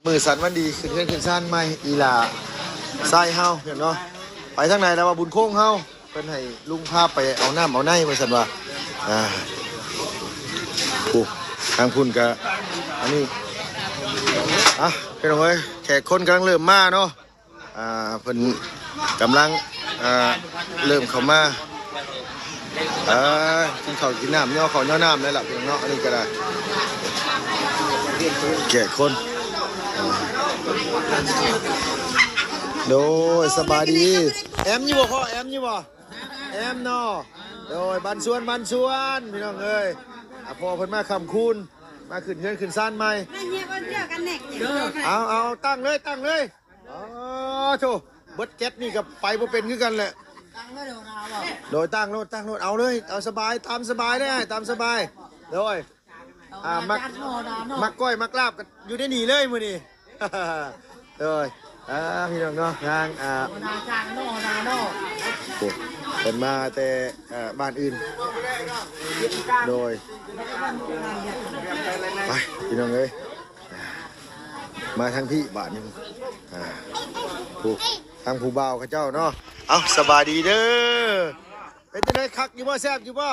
ມື້ສັນວັນດີ ຂຶ້ນເຮືອນຂຶ້ນຊານໃໝ່ ອີ່ຫຼ້າຊາຍເຮົາເນາະ. ໄປທາງໃດລະວ່າ ບຸນຄົງເຮົາ ເພິ່ນໃຫ້ລຸງພາໄປເອົານ້ຳເອົາໃນວ່າຊັ້ນວ່າ. ອ່າ ໂອ້ ທາງພຸ້ນກະ ອັນນີ້ ອ່ະ ພີ່ນ້ອງເອີຍ ແຂກຄົນກຳລັງເລີ່ມມາເນາະ. ອ່າ ເພິ່ນກຳລັງ ອ່າ ເລີ່ມເຂົ້າມາ. ອ່າ ກິນເຂົ້າກິນນ້ຳ ຍໍເຂົ້າຍໍນ້ຳແລ້ວລະພີ່ນ້ອງເນາະ. ອັນນີ້ກະໄດ້ແຂກຄົນ. ໂດຍ ສະບາຍດີ. ແອມຢູ່ບໍ່ພໍ່? ແອມຢູ່ບໍ່? ແອມເນາະ. ໂດຍ ບານຊວນ ບານຊວນ ພີ່ນ້ອງເອີຍ. ອ່າ ພໍ່ເພິ່ນມາຄ້ຳຄູນ ມາຂຶ້ນເຮືອນຂຶ້ນຊານໃໝ່. ເອົາ ເອົາ ຕັ້ງເລີຍ ຕັ້ງເລີຍ. ອໍ ໂທ້ ເບິດແກັດນີ້ກໍໄປບໍ່ເປັນຄືກັນແຫຼະ. ໂດຍ ຕັ້ງໂລດ ຕັ້ງໂລດ ເອົາເລີຍ ເອົາສະບາຍ ຕາມສະບາຍເລີຍ ຕາມສະບາຍ. ໂດຍ ອ່າ ມັກ ມັກກ້ອຍມັກລາບກໍຢູ່ໃນນີ້ເລີຍມື້ນີ້. ໂດຍ ອ່າ ພີ່ນ້ອງເນາະ ທາງ ອ່າ ໂອ້ ເພິ່ນມາແຕ່ ອ່າ ບ້ານອື່ນ. ໂດຍ ໄປ ພີ່ນ້ອງເອີຍ ມາທາງພີ້ບາດນີ້. ອ່າ ຜູ້ ທາງຜູ້ບ່າວເຂົາເຈົ້າເນາະ. ເອົ້າ ສະບາຍດີເດີ. ເປັນຈັ່ງໃດ ຄັກຢູ່ບໍ່? ແຊບຢູ່ບໍ່?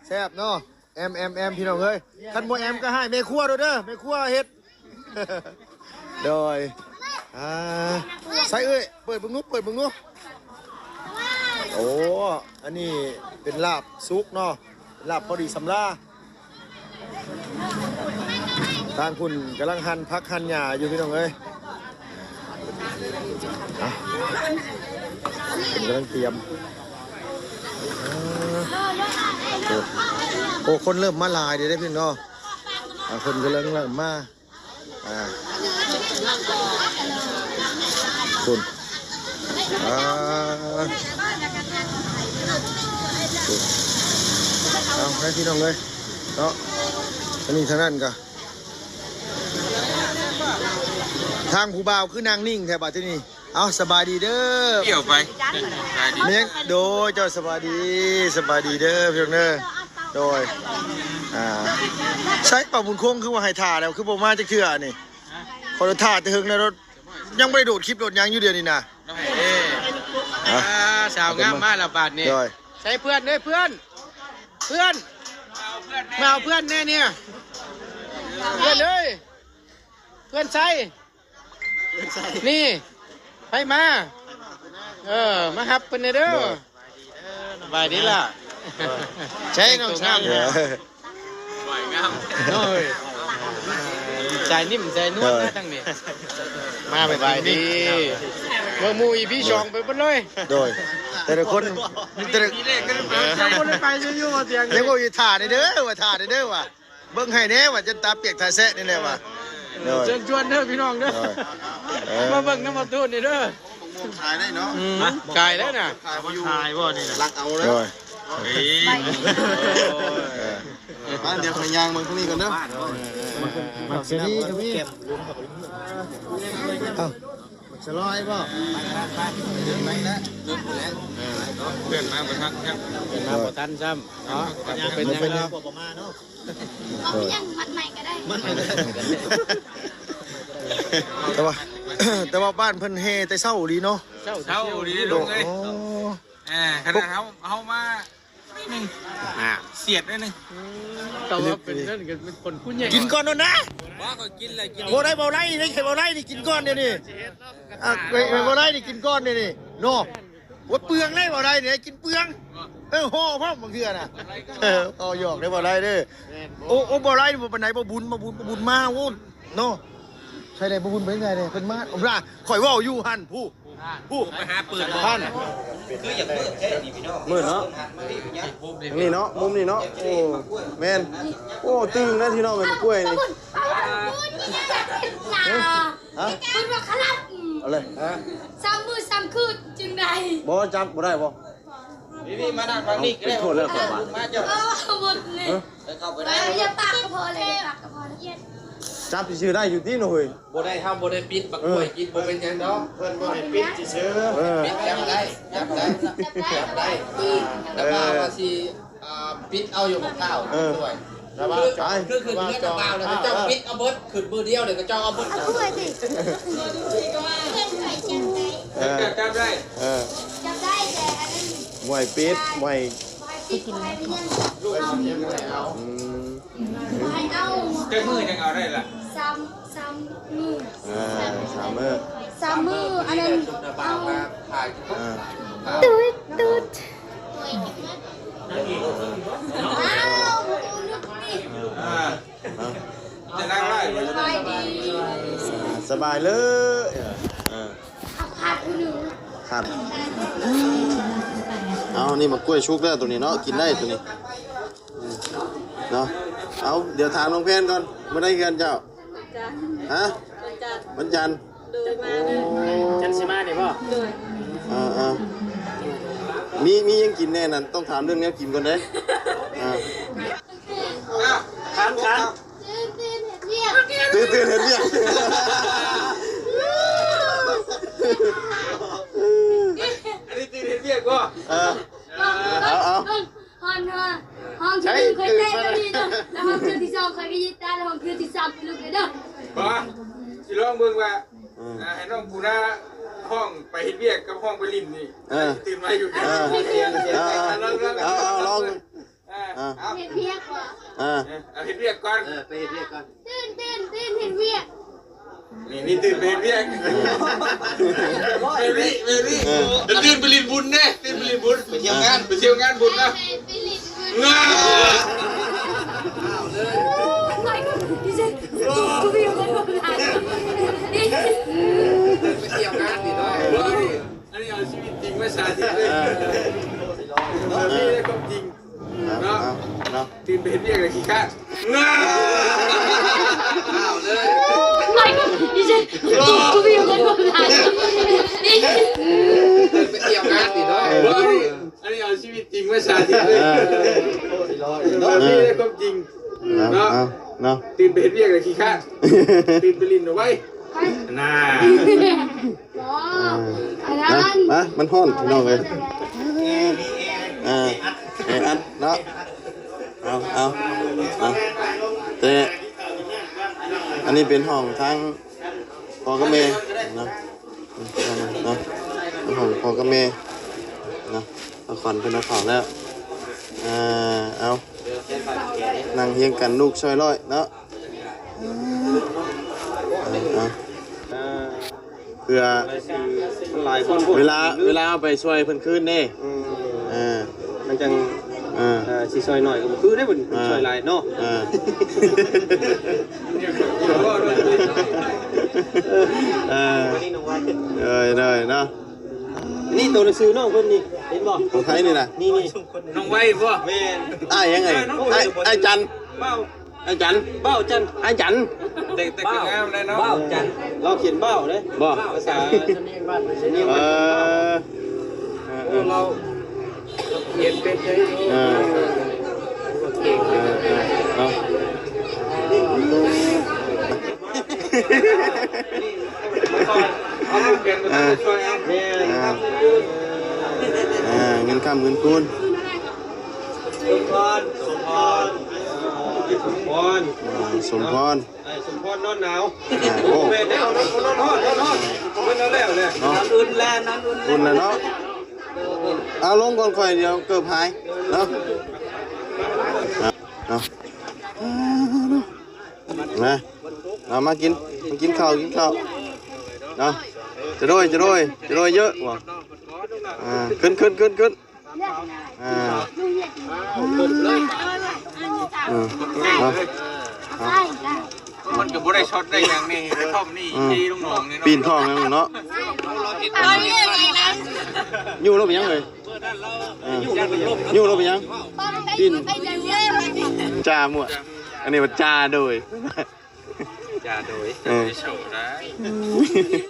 ແຊບເນາະ. ແອມ ແອມ ແອມ ພີ່ນ້ອງເອີຍ ຄັນບໍ່ແອມກໍໃຫ້ແມ່ຄົວໂດດເດີ ແມ່ຄົວເຮັດ. ໂດຍ ອ່າ ໃສ່ເອີຍ ເປີດເບິ່ງດູ ເປີດເບິ່ງດູ. ໂອ້ ອັນນີ້ເປັນລາບສຸກເນາະ ເປັນລາບພໍດີສຳລາ. ທາງພຸ້ນກຳລັງຫັ່ນຜັກຫັ່ນຫຍ້າຢູ່ ພີ່ນ້ອງເອີຍ. ອ່ະ ເພິ່ນກຳລັງຕຽມ. ໂອ້ ໂອ້ ຄົນເລີ່ມມາຫຼາຍເດ້ ພີ່ນ້ອງເນາະ. ອ່າ ຄົນກຳລັງເລີ່ມມາ. ອ່າ ພຸ້ນ ອ່າ ເອົາ ໃຫ້ພີ່ນ້ອງເລີຍເນາະ. ອັນນີ້ທາງນັ້ນກໍ ທາງຜູ້ບ່າວຄືນັ່ງນິ່ງແທ້ບາດທີນີ້. ເອົາ ສະບາຍດີເດີ. ທ່ຽວໄປ ແມ່ນ ໂດຍ ເຈົ້າສະບາຍດີ ສະບາຍດີເດີ ພີ່ນ້ອງເດີ. ໂດຍ ອ່າ ໃສ ປ້າບຸນຄົງ ຄືວ່າໃຫ້ຖ້າແລ້ວ ຄືບໍ່ມາຈັກເທື່ອນີ້? ຂ້ອຍຖ້າແຕ່ເຫິງແລ້ວ ຍັງບໍ່ໄດ້ໂດດຄລິບໂດດຫຍັງຢູ່ດຽວນີ້ນະ. ເອີ ອ່າ ສາວງາມມາແລ້ວບາດນີ້. ໂດຍ ໃສເພື່ອນເດີ ເພື່ອນ ເພື່ອນ ມາເອົາເພື່ອນແດ່ນີ້ ເພື່ອນເອີຍ ເພື່ອນໃສ ນີ້ ໃຜມາ ເອີ ມາຮັບເພິ່ນແດ່ເດີ. ໂດຍ ສະບາຍດີຫຼ້າ. ໃຊ່ ນ້ອງສາວ ສວຍງາມ ໂອ້ຍ ສາຍນິ້ມສາຍນວນ ເອີ ມາທາງນີ້ ມາແບບ ສະບາຍດີ ເບິ່ງໝູ່ ອີພີສອງ ໄປເບິດເລີຍ. ໂດຍ ແຕ່ລະຄົນ ແຕ່ລະ ບໍ່ໄດ້ໄປຢູ່ໆ ວ່າຕຽງ ຍັງບໍ່ຢູ່ ຖ້າແດ່ເດີວ່າ ຖ້າແດ່ເດີວ່າ ເບິ່ງໃຫ້ແດ່ວ່າ ຈົນຕາປຽກຕາແຊະນີ້ແຫຼະວ່າ. ໂດຍ ເຊີນຊວນເດີພີ່ນ້ອງເດີ ໂດຍ ເອີ ມາເບິ່ງນຳພໍ່ຕູ້ນີ້ເດີ. ຂາຍໄດ້ເນາະ ອືມ ຂາຍໄດ້ນະ ຂາຍບໍ່ຢູ່ ຂາຍບໍ່ນີ້ນະ ລັກເອົາເດີ. ໂດຍ ເອີ ມາ ດຽວຂ້ອຍຍ່າງເບິ່ງທາງນີ້ກ່ອນເດີ. ໝາກສາລີກໍມີ ເອົ້າ ໝາກສະລອຍບໍ່? ໄປ ໄປ ໄປ ໄປແລ້ວ ເພື່ອນມາບໍ່ທັນ ເພື່ອນມາບໍ່ທັນຊ້ຳເນາະ ກໍບໍ່ເປັນຫຍັງເນາະ. ເອີ ຍັງມັດໃໝ່ກໍໄດ້ ມັດໃໝ່ກໍໄດ້. ແຕ່ວ່າ ແຕ່ວ່າບ້ານເພິ່ນແຫ່ແຕ່ເຊົ້າອີ່ຫຼີເນາະ ເຊົ້າ ເຊົ້າອີ່ຫຼີ ໂດຍ ລຸງເອີຍ. ໂອ້ ເອີ ຂະໜາດເຮົາ ເຮົາມາໜຶ່ງ ອ່າ ສຽດໜຶ່ງ ແຕ່ວ່າເປັນນັ້ນກໍເປັນຄົນຜູ້ໃຫຍ່ ກິນກ່ອນໂດນນະ. ບໍ່ ຂ້ອຍກິນແລ້ວ ກິນ ບໍ່ໄດ້ ບໍ່ໄດ້ນີ້ ບໍ່ໄດ້ນີ້ ກິນກ່ອນດຽວນີ້. ອ່າ ບໍ່ໄດ້ນີ້ ກິນກ່ອນດຽວນີ້ເນາະ. ໂອ້ຍ ເປືອງເດ້ ບໍ່ໄດ້ນີ້ ກິນເປືອງ. ເອີ ຫໍ່ພ້ອມບາງເທື່ອນະ. ເອີ ເອົາຫຍອກເດ້ ບໍ່ໄດ້ເດ້. ໂອ້ ໂອ້ ບໍ່ໄດ້ ບໍ່ປານໃດ ບໍ່ບຸນ ບໍ່ບຸນ ບໍ່ບຸນມາ ໂອ້ ເນາະ. ໃສ່ໄດ້ ບໍ່ບຸນໄປໃສໄດ້ ເພິ່ນມາ ເອົາລະ ຂ້ອຍເວົ້າຢູ່ຫັ້ນ ຜູ້ ຜູ້ ໄປຫາເປີດບໍ່ຫັ້ນ. ຄືຢາກມືດແທ້ນີ້ພີ່ນ້ອງ ມືດເນາະ. ນີ້ເນາະ ມຸມນີ້ເນາະ ໂອ້ ແມ່ນ. ໂອ້ ຕຶງນະພີ່ນ້ອງ ເປັນກ້ວຍນີ້. ຮະ ເພິ່ນວ່າຂະລັບ ເອົາເລີຍ ສາມມື້ສາມຄືນຈຶ່ງໄດ້. ບໍ່ ຈັບບໍ່ໄດ້ບໍ່? ນີ້ໆ ມານັ່ງຝັ່ງນີ້ກໍໄດ້ ເອົາ ເອົາໝົດນີ້ ເອີ ໄປເຂົ້າໄປໄດ້ ຢ່າປາກກໍພໍແລ້ວ ຢ່າປາກກໍພໍແລ້ວ. ຈັບຊື່ໆ ໄດ້ຢູ່ຕິ ໂອ້ຍ. ບໍ່ໄດ້ ເຮົາບໍ່ໄດ້ປິດບັກກ້ວຍກິນ ບໍ່ເປັນຫຍັງດອກ ເພິ່ນບໍ່ໃຫ້ປິດຊື່ໆ. ເອີ ປິດ ຈັບໄດ້ ຈັບໄດ້ ຈັບໄດ້ ແຕ່ວ່າ ເອີ ວ່າຊິ ອ່າ ປິດເອົາຢູ່ບັກພ້າວ ເອີ ດ້ວຍ. ຄື ຄື ຄືເຮືອນລະບ່າວລະ ເຈົ້າປິດເອົາເບິດ ຂຶ້ນມື້ດຽວເລີຍ ເຈົ້າເອົາເບິດ ເອົາຖ້ວຍຕິ ເອີ ຈັບໄດ້ ເອີ ຈັບໄດ້ ແຕ່ອັນນັ້ນ ບໍ່ໃຫ້ປິດ ບໍ່ໃຫ້ ບໍ່ໃຫ້ປິດ ບໍ່ໃຫ້ເຮັດຫຍັງ ອືມ ບໍ່ໃຫ້ເອົາ ຈັກມື້ຈັ່ງເອົາໄດ້ລະ ສາມ ສາມມື້ ອ່າ ສາມມື້ ສາມມື້ ອັນນັ້ນ ເອົາ ອ່າ ຕູດ ຕູດ ອ້າວ ປະຕູຫຼຸດນີ້ ອ່າ ຈະນັ່ງໄດ້ບໍ່? ສະບາຍດີ ສະບາຍເລີຍ ອ່າ ຂາດຜູ້ໜຶ່ງ ຂາດ ເອົາ ນີ້ໝາກກ້ວຍສຸກແລ້ວໂຕນີ້ເນາະ ກິນໄດ້ໂຕນີ້ ເນາະ ເອົາ ດຽວຖາມນ້ອງແພນກ່ອນ ມື້ໃດເຮືອນເຈົ້າ? ວັນຈັນ ຮະ? ວັນຈັນ ວັນຈັນ ໂດຍ ມາເດີ ໂອ້ ຈັນຊິມານີ້ບໍ່? ໂດຍ ເອີໆ ມີ ມີຫຍັງກິນແດ່ນັ້ນ? ຕ້ອງຖາມເລື່ອງແນວກິນກ່ອນເດ້ ອ່າ ອ້າວ ຄັນ ຄັນ ຕື່ນ ຕື່ນເຮັດວຽກ ຕື່ນ ຕື່ນເຮັດວຽກ ອັນນີ້ຕື່ນເຮັດວຽກບໍ່? ເອີ ເອົາ ເອົາ ເອົາ ຮອນ ຮອນ ຮອນທີໜຶ່ງຂ້ອຍເຕະໄປນີ້ເດີ ແລ້ວຮອນເທື່ອທີສອງຂ້ອຍກະຍິດຕາ ແລ້ວຮອນເທື່ອທີສາມໄປລຸກເດີ ບໍ່ ຊິລອງເບິ່ງວ່າ ອືມ ອ່າ ໃຫ້ນ້ອງປູນາຮ້ອງໄປເຮັດວຽກກັບຮ້ອງໄປຫຼິ້ນນີ້ ເອີ ຕື່ນໄວຢູ່ ເອີ ເອົາ ເອົາ ເອົາ ລອງ ເອີ ເອົາ ເຮັດວຽກບໍ່? ເອີ ເອົາເຮັດວຽກກ່ອນ ເອີ ໄປເຮັດວຽກກ່ອນ ຕື່ນ ຕື່ນ ຕື່ນເຮັດວຽກ ນີ້ ນີ້ຕື່ນໄປເຮັດວຽກ ເອີ ເມຣີ ເມຣີ ເອີ ຕື່ນໄປຫຼິ້ນບຸນເດ້ ຕື່ນໄປຫຼິ້ນບຸນ ໄປທ່ຽວງານ ໄປທ່ຽວງານບຸນນະ ໄປຫຼິ້ນບຸນ ງາ ໄປທ່ຽວງານບຸນ ອັນນີ້ເອົາຊີວິດຈິງມາສາທິດເລີຍ ເອີ ເອີ ຄວາມຈິງ ເນາະ ເນາະ ຕື່ນໄປເຮັດວຽກແລ້ວຂີ້ຄ້ານ ໄປທ່ຽວງານຕິເນາະ ອັນນີ້ເອົາຊີວິດຈິງມາສາທິດເລີຍ ເອີ ຄວາມຈິງ ເນາະ ເນາະ ຕື່ນໄປເຮັດວຽກແລ້ວຂີ້ຄ້ານ ຕື່ນໄປຫຼິ້ນເອົາໄວ້ ນາ ບໍ່ ອ່າ ອັນນັ້ນ ມາ ມາ ມັນຮ້ອນພີ່ນ້ອງເອີຍ ເອີ ແອອັດເນາະ ເອົາ ເອົາ ເອົາ ແຕ່ອັນນີ້ເປັນຫ້ອງທາງພໍ່ກັບແມ່ເນາະ ເນາະ ເປັນຫ້ອງພໍ່ກັບແມ່ເນາະ ພໍ່ຂວັນເພິ່ນເອົາເຂົ້າແລ້ວ ອ່າ ເອົາ ນັ່ງຮຽງກັນລູກຊ່ອຍຮ້ອຍເນາະ ເອົາ ເອົາ ອ່າ ເພື່ອ ມັນຫຼາຍຄົນໂພດ ເວລາ ເວລາເຮົາໄປຊ່ວຍເພິ່ນຄືນເດ້ ອືມ ເອີ ມັນຈັ່ງ ເອີ ເອີ ຊິຊ່ອຍໜ້ອຍກໍບໍ່ຄືເດ້ ເພິ່ນ ເອີ ຊ່ອຍຫຼາຍເນາະ ເອີ ເອີ ເອີ ເອີ ເນາະ ນີ້ໂຕໜັງສືນ້ອງເພິ່ນນີ້ ເຫັນບໍ່? ຂອງໃຜນີ້ນະ? ນີ້ ນີ້ ນ້ອງໄວບໍ່? ແມ່ນ ອ້າຍຫຍັງເອີຍ? ອ້າຍ ອ້າຍຈັນ ເບົ້າ ອ້າຍຈັນ ເບົ້າຈັນ ອ້າຍຈັນ ແຕ່ ແຕ່ກໍງາມແລ້ວເນາະ ເບົ້າຈັນ ລາວຂຽນເບົ້າເດ້ ບໍ່ ພາສາສຳນຽງບ້ານ ສຳນຽງ ເອີ ເອີ ເອີ ລາວຂຽນເປັນເດ້ ເອີ ເອີ ເອີ ເອົາ ເອົາລູກແກນໄປຊ່ວຍເອົາ ແມ່ນ ອ່າ ອ່າ ເງິນຄ້ຳເງິນຄູນ ສົມພອນ ສົມພອນ ສົມພອນ ເອີ ສົມພອນ ອ່າ ສົມພອນນອນໜາວ ອ່າ ໂອ້ ແມ່ນແລ້ວ ນອນ ນອນຮ້ອນ ນອນຮ້ອນ ເພິ່ນນອນແລ້ວແຫຼະ ເນາະ ນອນອຸ່ນແລ້ວ ນອນອຸ່ນແລ້ວ ອຸ່ນແລ້ວເນາະ ເອົາລົງກ່ອນຂ້ອຍ ດຽວເກີບຫາຍເນາະ ເອົາ ມາ ເອົາມາກິນ ມາກິນເຂົ້າ ກິນເຂົ້າເນາະ ຈະໂດຍ ຈະໂດຍ ຈະໂດຍເຢີະບໍ່ ອ່າ ຂຶ້ນ ຂຶ້ນ ຂຶ້ນ ຂຶ້ນ ອ່າ ເອີ ເນາະ ມັນກໍບໍ່ໄດ້ຊັອດໄດ້ຫຍັງນີ້ ກະທ່ອມນີ້ ອືມ ທີ່ລຸງໜອງນີ້ເນາະ ປີນທ້ອງນັ້ນເນາະ ຢູ່ແລ້ວເປັນຫຍັງເອີຍ ເອີ ຢູ່ແລ້ວເປັນຫຍັງ ປີນ ຈ້າໝວດ ອັນນີ້ວ່າຈ້າໂດຍ ຈ້າໂດຍ ເອີ ໂຊໄດ້ ອືມ